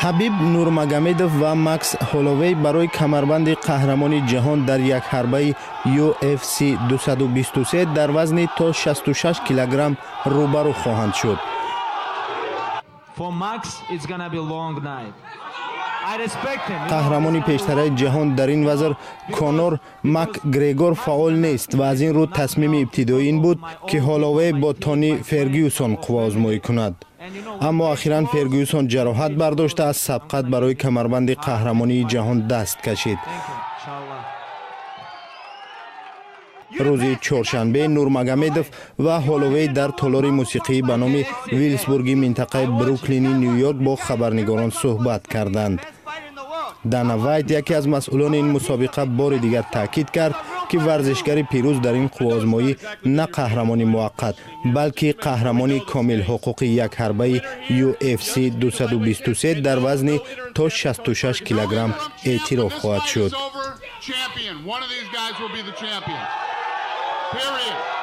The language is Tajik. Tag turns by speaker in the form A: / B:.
A: Ҳабиб Нурмагомедов ва Макс Ҳоловей барои камарбанди қаҳрамони ҷаҳон дар якҳарбаи UFC 223 дар вазни то 66 килограмм рӯбарӯ хоҳанд шуд.
B: For Max, it's gonna be long night. I respect him.
A: Қаҳрамони пештараи ҷаҳон дар ин вазн, Конор Макгрегор, фаъол нест ва аз ин рӯ тасмими ибтидоӣ ин буд, ки Ҳоловей бо Тони Фергюсон қувваозмоӣ кунад. Аммо ахиран Фергюсон ҷароҳат бардошта, аз сабқат барои камарбанди қаҳрамонии ҷаҳон даст кашид.
B: Inshallah.
A: Рӯзи чоршанбе Нурмагомедов ва Ҳоловей дар толори мусиқӣ ба номи Вилсбурги минтақаи Бруклини Ню-Йорк бо хабарнигорон суҳбат карданд. Дана Вайт, яке аз масъулони ин мусобиқа, бори дигар таъкид кард, ки варзишгари пирӯз дар ин қувваозмоӣ на қаҳрамони муваққат, балки қаҳрамони комилҳуқуқи якҳарбаи UFC 223 дар вазни то 66 килограмм эътироф хоҳад шуд.
C: Champion. One of these guys will be the champion. Period.